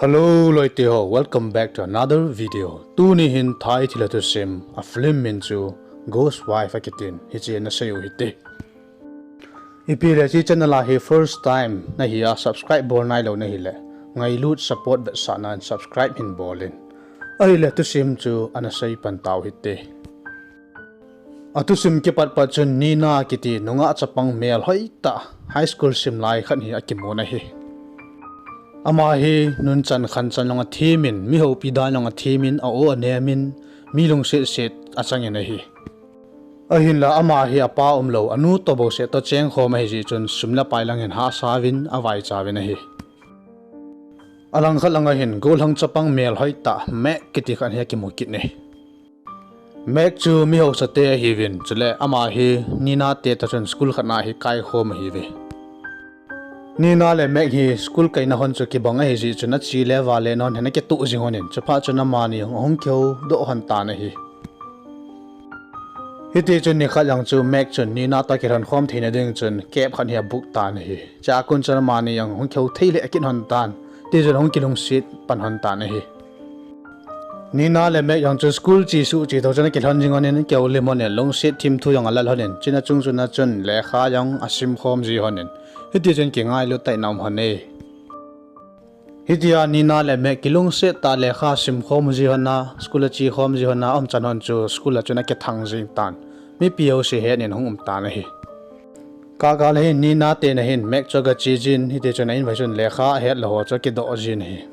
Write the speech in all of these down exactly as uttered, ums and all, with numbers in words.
Hello loite ho, welcome back to another video. Tuni hin Thai thilha thusim, a film min chu Ghost Wife akitin, hiche nasei u hite. Ipi le hiche channel a hi first time nahi a, subscribe bol nailou nahile, ngailut support vetsahnan subscribe hin bol in. Ahile thusim chu ana sei pan tau hite. A thusim kipat pat chun Nina kiti nungah chapang melhoi tah high school sim lai khat hi akimun ahi. Ama hi nunchan khanchan jong athemin, mi houpi dan jong athemin, a-o anemin, mi lungsetset achangin ahi. Ahinla ama hi apa umlou, anu toh bouseh toh chengkhom ahijeh chun sum le pai lang hin hahsa uvin avaicha uvin ahi. Alangkhat langa hin gollhang chapang melhoi tah Meg kiti khat hi akimu kit e. Meg chu mi haosate ahiuvin, chule ama hi Nina te toh chun school khat na hi kaikhom ahiuve. Nina le Meg hi school kaina hon chu kibang ahijeh chun achi le vale non hin akituh jing lhonin, chuphat chun amani jong ahung kihoudoh lhon tan ahi. Hitichun nikhat jong chu Meg chun Nina toh kilhonkhom theina ding chun cab khat hi abook tan ahi. Chua kon chun amani jong hung kihou thei lheh kit lhon tan, tichun ahung kilungset pan lhon tan ahi. Nina le Meg jong chu school chesuh chethou chun akilhon jing lhonin, akihoulim lhonin, lungset thim thu jong alal lhonin, chuna chung chuna chun lekha jong asimkhom ji lhonin, hitichun kingailut tah in aum lhon e. Hitia Nina le Meg kilungset tah a lekha simkhom ji lhon a, school a chekhom ji lhon a aumchan lhon chu school a chun akithang jeng tan, mipi jouse hetnin hung um tan ahi. Kaka le hin Nina tena hin Meg chu agache jin, hitichun a-in vai chun lekha ahet lou ho chu akidoh jin ahi.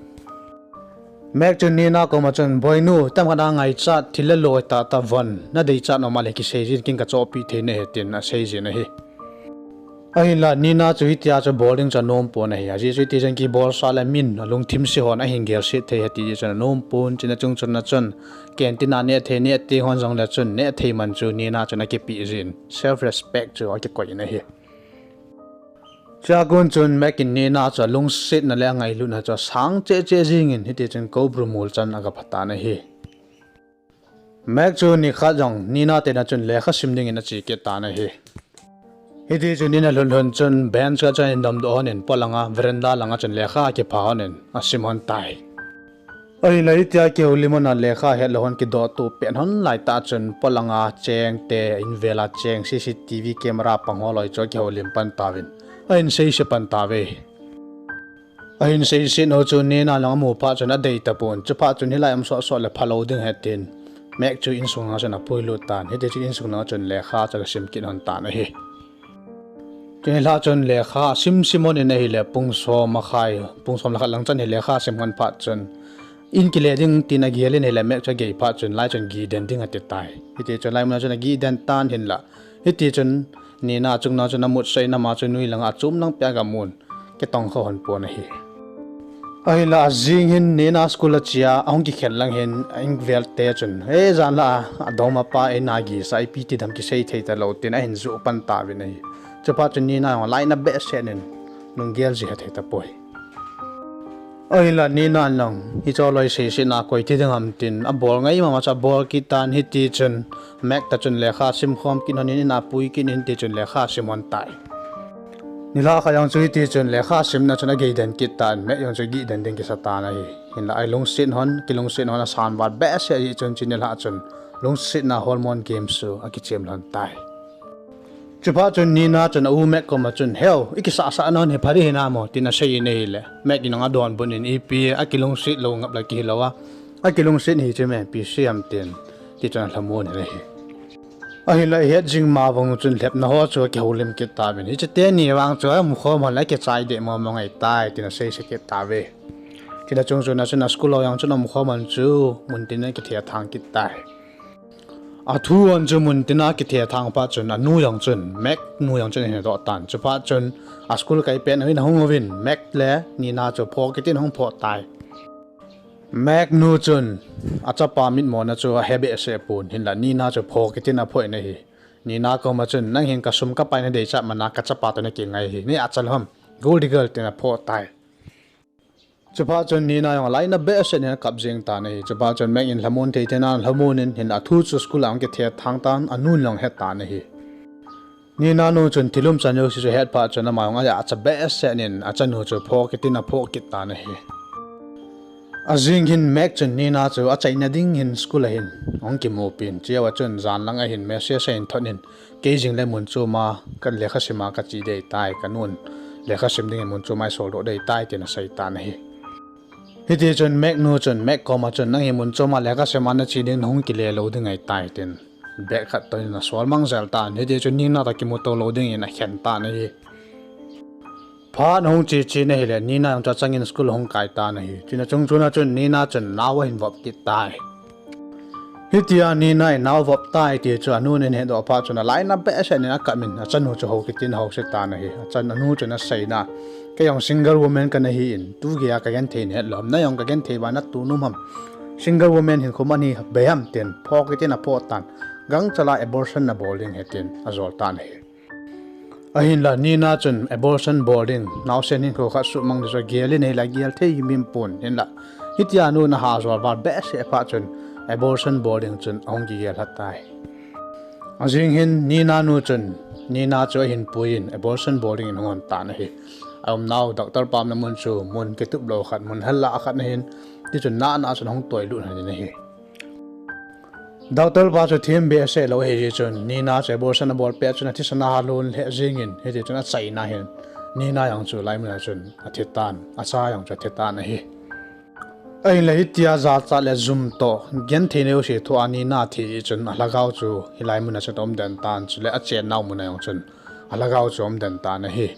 Meg chun Nina koma chun, Boinu, tamkhat a ngaichat, thil le loi tahtah von, nadeichat nom a le kisei jin, ken kachohpeh thei nahi, tin asei jin ahi. Ahinla Nina chu hitia chu bol ding chu anompon ahi. Ajeh chu hitichun kibolsah le min alungthim se hon ahin gelset thei ahi ti jeh chun anompon, chuna chung chuna chun canteen a nehthei neh teng hon jongle chun nehthei man chu Nina chun akipeh jin, self respect chu akikoi in ahi. Chua kon chun Meg in Nina chu alungsetna le angailutna chu asang cheh cheh jengin, hitichun koubru mol chan agapha tan ahi. Meg chu nikhat jong Nina tena chun lekha sim dingin ache kit tan ahi. Hitichun in alhun lhun chun bench khat chu ahin damdoh lhonin, polanga veranda langa chun lekha akipha lhonin asim lhon tai. Ahinla hitia kihoulim lhon a lekha hetlou hon kidohtoh pet lhon laitah chun polanga chengte, invela cheng, C C T V camera pang ho loi chu akihoulim pan tauvin, ahin seise pan tauve. Ahin seiset u chu Nina jong amu phat chun adei tapon, chuphat chun hilai um sohsoh le phalou ding ahi tin, Meg chu insung langa chun apuilut tan, hitichun insung langa chun lekha chu agasim kit lhon tan ahi. Chun hilai chun lekha asim sim lhonin ahile pung som makhai, pung som le khat lang chan hi lekha asim lhon phat chun in kile ding tin agelin ahile Meg chu agei phat chun lai chun giden ding ati tai. Hitichun lai muna chun agiden tan hinla, hitichun Nina chunga chun amut sah in ama chu noi langa achom lang peh a agamun, kitongkha lhon pon ahi. Ahinla ajing hin Nina school achea ahung kikhen lang hin a-in vel te chun, he, jan lah a adongmapa eina gisa ipi tidam kisei thei talou tin ahin joh pan tauvin ahi. Chuphat chun Nina jong alainat behseh in lunggel ji athei tapoi. Ahinla Nina in jong hiche loi seisetna koi ti ding ham tin abol ngai mama chu abol kit tan, hitichun Meg toh chun lekha simkhom kit lhonin, in a apui kit in, hitichun lekha asim lhon tai. Nilhah khat jong chu hitichun lekha simna chun ageiden kit tan, Meg jong chu giden ding kisa tan ahi. Hinla alungset lhon, kilungset lhon asan val behseh jeh chun hiche nilhah chun lungsetna hormone games chu akichem lhon tai. Chuphat chun Nina chun a-u Meg koma chun, heu, ikisahsah lhon hi pha ding hinam, tin asei in ahile, Meg in jong adonbut in, ipi akilungset lou ngap le kihi lou a, akilungset hi chu me ipi sei ham tin, tichun alhamon in ahi. Ahinla ihet jing ma vang chun lhepna ho chu akihoulim kit tauvin, hiche teni vang chu aumkhom lhon le akichai deh mong mong ahitai, tin aseise kit tauve. Chule chung chuna chun a school ho jong chun aumkhom lhon chu muntin a akithethang kit tai. Athu lhon chu muntin a akithethang phat chun anu jong chun, Meg nu jong chun ahin hedoh tan. Chuphat chun a school kai pet u hin ahung uvin, Meg le Nina chu phoh kit in ahung phoh tai. Meg nu chun achapa mitmona chu ahe behseh pon, hinla Nina chu phoh kit in aphoh in ahi. Nina koma chun, nang hin kasum kapai nadeichat man a kachapa toh nakingai hi, neicha lou ham, gold digger, tin aphoh tai. Chuphat chun Nina jong alainat behseh in akap jeng tan ahi. Chuphat chun Meg in lhamon thei thei nan lhamon in, hinla athu chu school a ahung kithethang tan, anun jong ahe tan ahi. Nina nu chun thil umchan jouse chu ahet phat chun ama jong ajahcha behseh in achanu chu phoh kit in aphoh kit tan ahi. Ajing hin Meg chun Nina chu achaina ding hin school a hin ahung kimupin, chua chun jan lang a hin message ahin thot in, kei jing le mun chom a ka lekha sim a kache ding ahitai, kanun lekha sim ding in mun chom a eisol doh ding ahitai, tin asei tan ahi. Hiti chun Meg nu chun Meg koma chun, nang hi mun chom a lekha sim a nache ding nahung kile lou ding ahitai, tin bag khat toh in asol mang jel tan. Hiti chun Nina toh kimuto lou ding in akhen tan ahi. Phat ahung che chen ahile, Nina jong chu achangin school ahung kai tan ahi. Chuna chung chuna chun Nina chun nao ahin vop kit tai. Hitia Nina in nao vop tai ti chu anun ahin hedoh phat chun alainat behseh in akap in, achanu chu hou kit in ahouset tan ahi. Achan, anu chun aseina, kei jong single woman kana hi in, tu geiya kagenthei nahet lou ham, nang jong kagenthei ba natoh nom ham. Single woman hinkho man hi bei ham, tin phoh kit in aphoh tan. Gangchal a abortion nabol ding ahi, tin ajol tan ahi. Ahinla Nina chun abortion bol ding, naosen hinkho khat suhmang ding chu agel in ahile, agel thei himhim pon, hinla hitia anun aha jol val behseh phat chun abortion bol ding chun ahung kigel lha tai. Ajing hin Nina nu chun Nina chu ahin pui in abortion bol ding in ahung hon tan ahi. Aumnau doctor pa umna mun chu mun kitup lou khat, mun hal lah khat ahin, tichun nana chun ahung toilut lhon in ahi. Doctor pa chu them behseh lou ahi jeh chun Nina chu abortion abol pet chun athisan a alhun lheh jeng in, hiti chun achaina hin Nina jong chu hilai mun a chun athi tan, acha jong chu athi tan ahi. Ahinla hitia jachat le jum toh genthei neo se thoa Nina athi jeh chun alhagao chu hilai mun a chun aum den tan, chule achennau mun a jong chun alhagao chu aum den tan ahi.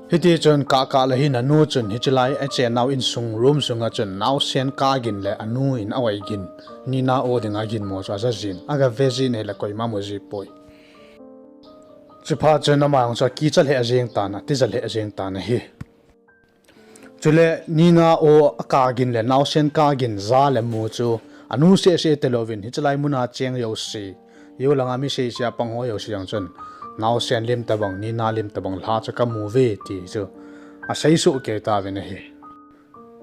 Hiti chun kahkah le hin anu chun hiche lai achennau insung room sunga chun naosen kap gin le anu in a-oi gin, Nina o dinga ginmo chu aja jin, agave jin ahile koima mu ji poi. Chuphat chun ama jong chu akicha lheh jeng tan, atija lheh jeng tan ahi. Chule Nina o akap gin le naosen kap gin ja le mu chu anu sehseh tilouvin, hiche lai muna cheng jouse, jou langa mi seisea pang ho jouse jong chun naosen lim tobang, Nina lim tobang lha chu kamu uve ti chu asei soh kei tauvin ahi.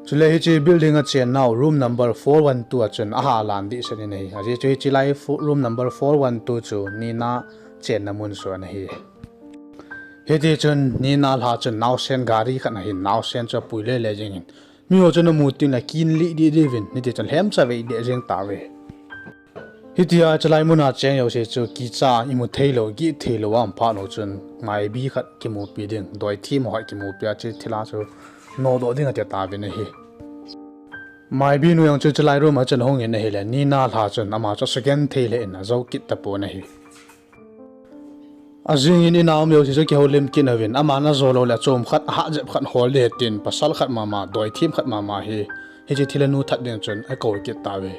Chule hiche building a chennau room number four one two a chun aha lan dehset in ahi. Ajeh chu hiche lai fo-, room number four one two chu Nina chenna mun chu ana hi. Hiti chun Nina lha chun naosen gari khat ahin, naosen chu apui lele jeng in, miho chun amu tengle kin lih deh deh uvin, hiti chun lhemcha vei deh jeng tauve. Hitia hiche lai muna cheng jouse chu kicha, imu theilou, gih theilou a um phat u chun maibi khat kimupi ding, doithem ho khat kimupi a, hiche thil a chu nodoh ding ati tauvin ahi. Maibi nu jong chu hiche lai room a chun ahung in ahile, Nina lha chun ama chu asugenthei lheh in ajou kit tapon ahi. Ajing in ina um jouse chu kihoulim kit uvin, aman ajo lou le achom khat, ahah jep khat hol ding ahi tin, pasal khat mama, doithem khat mama hi hiche thil a nu that ding chun akou kit tauve.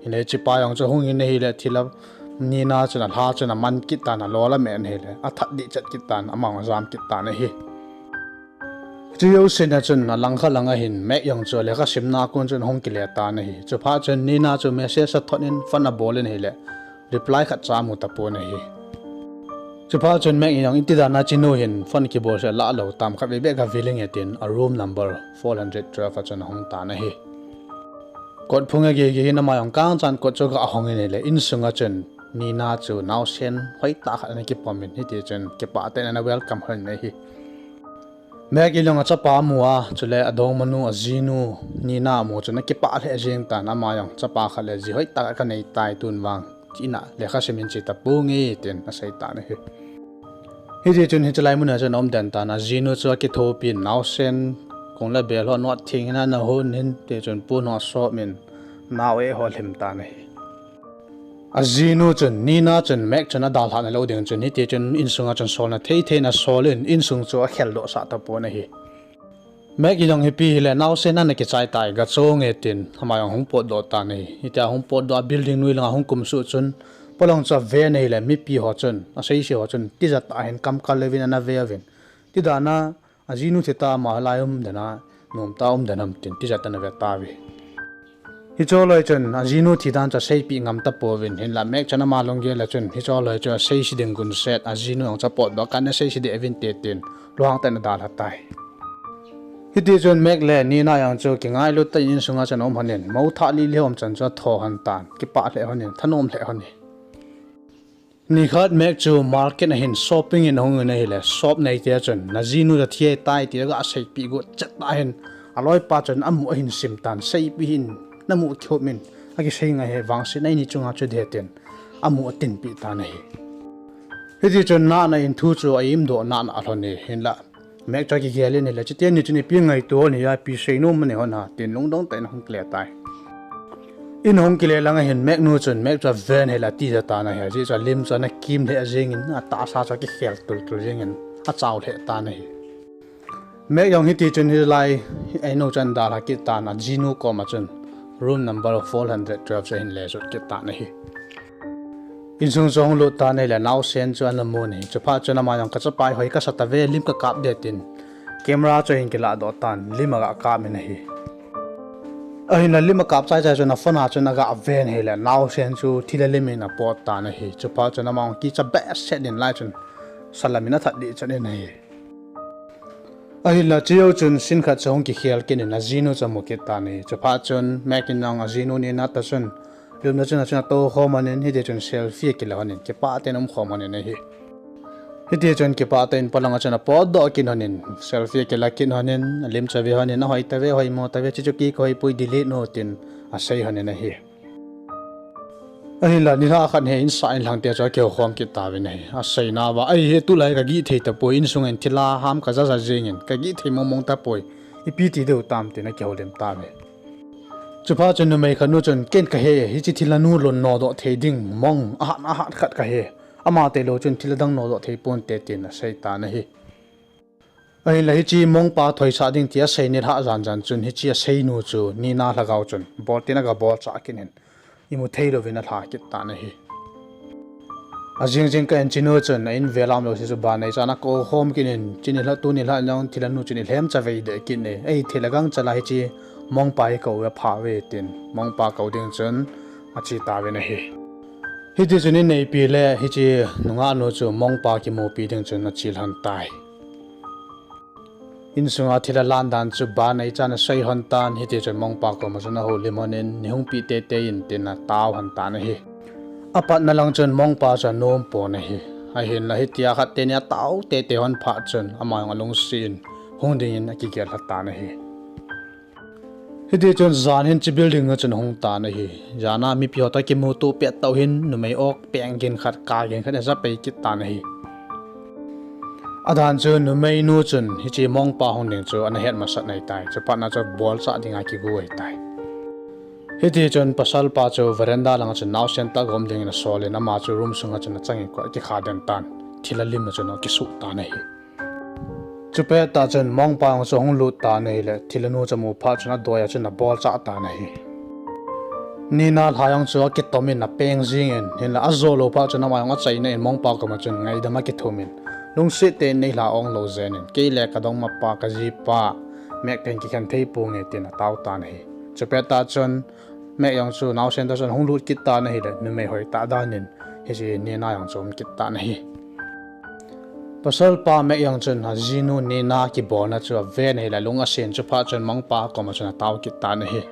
Hinla hichepa jong chu ahung in ahile, thil a Nina chun alha chun aman kit tan, alol amen ahile, athat dehchet kit tan, ama jong ajam kit tan ahi. Hiche jousen a chun alangkhat lang ahin Meg jong chu lekha simna a kon chun ahung kile tan ahi. Chuphat chun Nina chu message athot in, phone abol in ahile, reply khatcha amu tapon ahi. Chuphat chun Meg in jong, iti dan a hichenu hin phone kibol seh lah lou tam, khatvei beh gavil inge tin, a room number four hundred twelve a chun ahung tan ahi. Kot phung agei gei in ama jong kangchan kot chu aga hong in ahile, insunga chun Nina chu naosen hoitah khat ana kipom in, hiti chun kipah tah in ana welcome lhon in ahi. Meg in jong achapa amu a, chule adongmanu, ajinu Nina amu chun akipah lheh jeng tan, ama jong chapa khat le ji hoitah khat kanei tai tun vang, in a lekha sim in che taponge tin asei tan ahi. Hiti chun hiche lai muna chun aum den tan, ajinu chu akithopin, naosen kong le bel ho not theng in ana hon in, hiti chun pon ho asop in, nao eh ho alhim tan ahi. Ajinu chun, Nina chun Meg chun adalhah na lou ding chun, hiti chun insunga chun solna thei thei in asol in, insung chu akheldoh sah tapon ahi. Meg in jong ipi hile, naosen ana kichai tai, gachonge tin ama jong ahung potdoh tan ahi. Hitia ahung potdoh a building noi langa ahung kumsuh chun, polong chu ave in ahile, mipi ho chun, aseise ho chun tijat tah in kamkal leuvin ana ve uvin, ti dan a ajinu thi ta, ama hilai um den a, nomtah a um den ham tin tijat ana ve tauve. Hiche loi chun ajinu thi dan chu aseipeh ngam tapouvin, hinla Meg chun ama lunggel a chun hiche loi chu aseise ding gunset, ajinu jong chu apotdoh kah in aseise deh uvin te tin, lunghang tah in adalha tai. Hiti chun Meg le Nina jong chu kingailut tah in insunga chun aum lhon in, mou thah lih lih aum chan chu atho lhon tan, kipah lheh lhon in, thanom lheh lhon in. Nikhat Meg chu market a hin shopping in ahung in ahile, shop neite a chun, najinu chu athi tai ti aga seipeh got chet tah in, Aloipa chun amu ahin sim tan, seipi hin namu kikhop in, akisei ngai he vangsetna ini chunga chu ding tin amu atinpi tan ahi. Hiti chun Nana in thu chu a-imdoh Nana alhon e, hinlah Mac chu akigel in ahile, chuti ni chun ipi ngaito ni a, ipi seinom ani hon ham, tin lungdong tah in ahung kile tai. In ahung kile lang ahin Mac nu chun Mac chu aven ahile atija tan ahi, ajeh chu alim chu ana kim lheh jeng in, atahsa chu akikhel tultul jeng in achao lheh tan ahi. Mac jong hiti chun hilai a-inu chu ahin dalha kit tan, ajinu koma chun room number four hundred twelve chu ahin lejot kit tan ahi. Insung chu ahung lut tan ahile naosen chu ana mun ahi. Chuphat chun ama jong, kachapa hi hoi kasa tave, lim kakap ding tin camera chu ahin kilahdoh tan, lim aga kap in ahi. Ahinla lim akap chaichai chun aphone a chun aga ven ahile naosen chu thil alim in apot tan ahi. Chuphat chun ama jong kicha behseh in lai chun salam in athat dehchan in ahi. Ahinla chejou chun scene khat chu ahung kikhel kit in ajinu chu amu kit tan ahi. Chuphat chun Mac in jong ajinu Nina toh chun lumna chun achun atoukhom lhon in, hiti chun selfie akila lhon in kipah tah in aumkhom lhon in ahi. Hiti chun kipah tah in polanga chun apotdoh kit lhon in, selfie akila kit lhon in, alim chu ave lhon in, ahoi tave, hoimo tave, chuche chu kei kahoipoi, delete o tin asei lhon in ahi. Ahinla nilhah khat hi insah inlhangte chu akihoukhom kit tauvin ahi. Aseina uva, ahi, tulai kagih thei tapoi, insunga hin thilha ham kajaja jeng in, kagih thei mongmong tapoi, ipi ti diu ham tin akihoulim tauve. Chuphat chun numei khat nu chun, ken kahe, hiche thilha nu lhon nodoh thei ding mong ahat ahat khat kahe. Ama tilou chun thilha dang nodoh thei ponte tin asei tan ahi. Ahinla hiche mongpa thoisah ding tia asei nilhah jan jan chun hiche aseinu chu Nina lhagao chun bol tin aga bolchah kit in, imu theilouvin alha kit tan ahi. Ajing jing kah in chenu chun a-in vel a umlou se chu banei chan akoukhom kit in, chuni lha tuni lha jong thilha nu chun ilhem chavei deh kit e, eithei le gangchal a hiche mongpa hi kou ve, apha ve tin mongpa kou ding chun ache tauvin ahi. Hiti chun inneipi le hiche nungah nu chu mongpa kimupi ding chun ache lhon tai. Insunga thilha lan dan chu banei chan asei lhon tan, hiti chun mongpa koma chun ahoulim lhon in, nei hung pi teitei in tin atao lhon tan ahi. Apatna lang chun mongpa chu anom pon ahi. Ahinla hitia khat teni atao teitei lhon phat chun ama jong alungset in hung dingin akigel lha tan ahi. Hiti chun jan hin hiche building a chun ahung tan ahi. Jan a mipi ho toh kimuto pet tah u hin numei ok peng gin khat, ka gin khat aja pei kit tan ahi. Adan chu numeinu chun hiche mongpa hung ding chu ana het masat ahitai. Chuphat na chu bolchah dinga kigo ahitai. Hiti chun pasalpa chu veranda langa chun naosen tah gom dingin asol in, ama chu room sunga chun achangin kot akikha den tan, thilha lim a chun akisuh tan ahi. Chupet tah chun mongpa jong chu ahung lut tan ahile, thilha nu chu amu phat chun adoi a chun abolchah tan ahi. Nina lha jong chu akitom in apeng jingin, hinla ajo lou phat chun ama jong achaina in mongpa koma chun ngaidam akithum in, lungset tah in neilha ong lou jeng in, kei le kadongmapa, kajipa Mac kahin kikhen thei ponge tin atao tan ahi. Chupet tah chun Mac jong chu naosen toh chun ahung lut kit tan ahile, numei hoitah dan in hiche Nina jong chu aum kit tan ahi. Pasalpa Mac jong chun ajinu Nina kibolna chu aven ahile alung asen, chuphat chun mongpa koma chun atao kit tan ahi.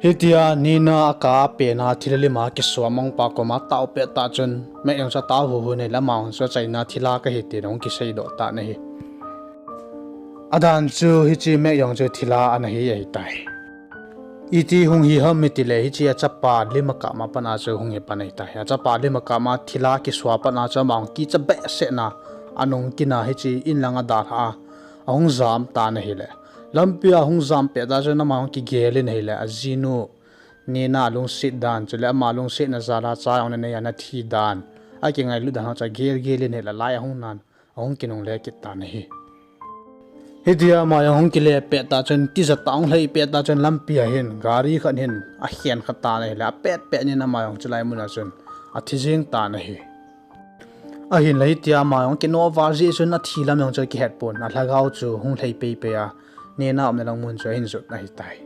Hitia Nina akap pet na thilha lim a kisuh mongpa koma atao pet tah chun Mac jong chu atao huhun ahile ama jong chu achaina thilha kahi tin ahung kiseidoh tan ahi. Adan chu hiche Mac jong chu thilha ana hi ahitai. Iti hung hi ham itile hiche achapa lim akap ma pat a chu hung hi pan ahitai. Achapa lim akap ma thilha kisuh pat a chu ama jong kicha behseh na anung kin a hiche in lang adalhah a ahung jam tan ahile, lampi a ahung jam pet tah chun ama jong kigel in ahile, ajinu Nina alungset dan chule ama lungsetna jal a cha jong ana nei a ana thi dan, akingailut dan ho chu agel gel in ahile, lai ahung nan ahung kinungle kit tan ahi. Hitia ama jong ahung kile pet tah chun, tijat tah ahung lhai pet tah chun lampi a hin gari khat hin akhen kha tan ahile, apet pet in ama jong chulai mun a chun athi jeng tan ahi. Ahinla hitia ama jong akinoh val jeh chun athi lam jong chu akihet pon, alhagao chu hung lhai peipei a, Nina umna lang mun chu ahin jot ahitai.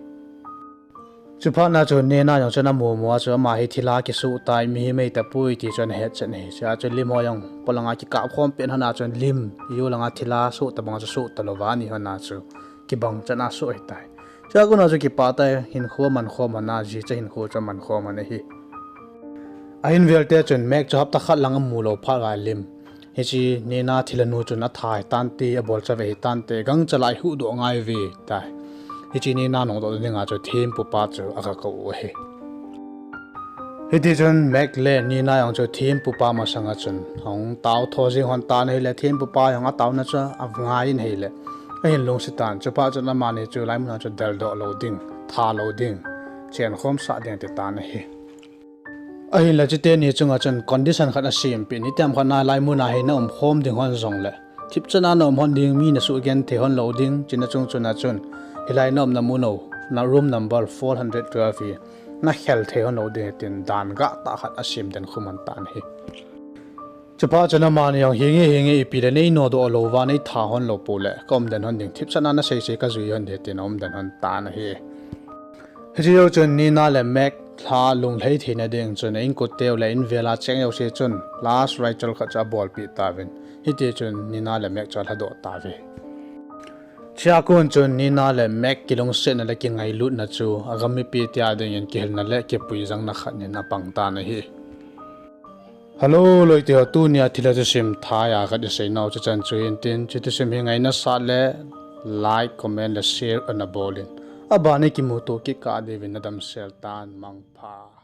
Chuphat na chu Nina jong chun amu mu a chu ama hi thilha kisuh tai, mihem ahitapoi ti chu ana hetchet ahi. Chua chu lim ho jong polanga kikap khom pet lhon a chun lim, iu langa thilha suh tabang chu suh talouva ani lhon a chu kibang chan a suh ahitai. Chua kona chu kipah tah in hinkho aman khom lhon a, jicha hinkho chu aman khom lhon ahi. Ahin vel te chun Mac chu hapta khat lang amu lou phat uva lim Hiche Nina thilha nu chun atha hitante, abol chave hitante, gangcha lai huhdoh ngai ve tai. Hiche Nina nungdoh dinga chu thempupa chu aga kou u ahi. Hitichun Mac le Nina jong chu thempupa masanga chun ahung tao tho jing lhon tan ahile, thempupa jong ataona chu angai in ahile, ahin lungset tan. Chuphat chun amani chu hilai muna chu deldoh lou ding, tha lou ding, chenkhomsah ding ati tan ahi. Ahinla chuteni chunga chun condition khat asempeh in, itiham khat hilai muna hi naumkhom ding lhon jongle, thipchatna naum lhon ding, mi nasugenthei lhon lou ding, chuna chung chuna chun hilai naumna mun u, na room number four hundred twelve hi nakhel thei lhon lou ding ahi tin dan gahtah khat asem den khum lhon tan ahi. Chuphat chun amani jong, henge henge, ipi le neinodoh louva neitha lhon lou pole kaumden lhon ding, thipchatna naseisei kajui lhon ding tin aumden lhon tan ahi. Hiche jou chun Nina le Mac lha lunglhai theina ding chun a-inkotteu le invel a cheng jouse chun last ritual khat chu abolpeh tauvin, hitichun Nina le Mac chu alhadoh tauve. Chuin akon chun Nina le Mac kilungsetna le kingailutna chu agam mipi tia dingin kihilna le kipuijangna khat in apang tan ahi. Hello loiteho, tunia thilha thusim thai a khat iseinau chu chan chu hintin, hiche thusim hi ngaina sat le like, comment le share ana bolin, aban a ikimuto kit kah diuvin nadamsel tan, mangpha.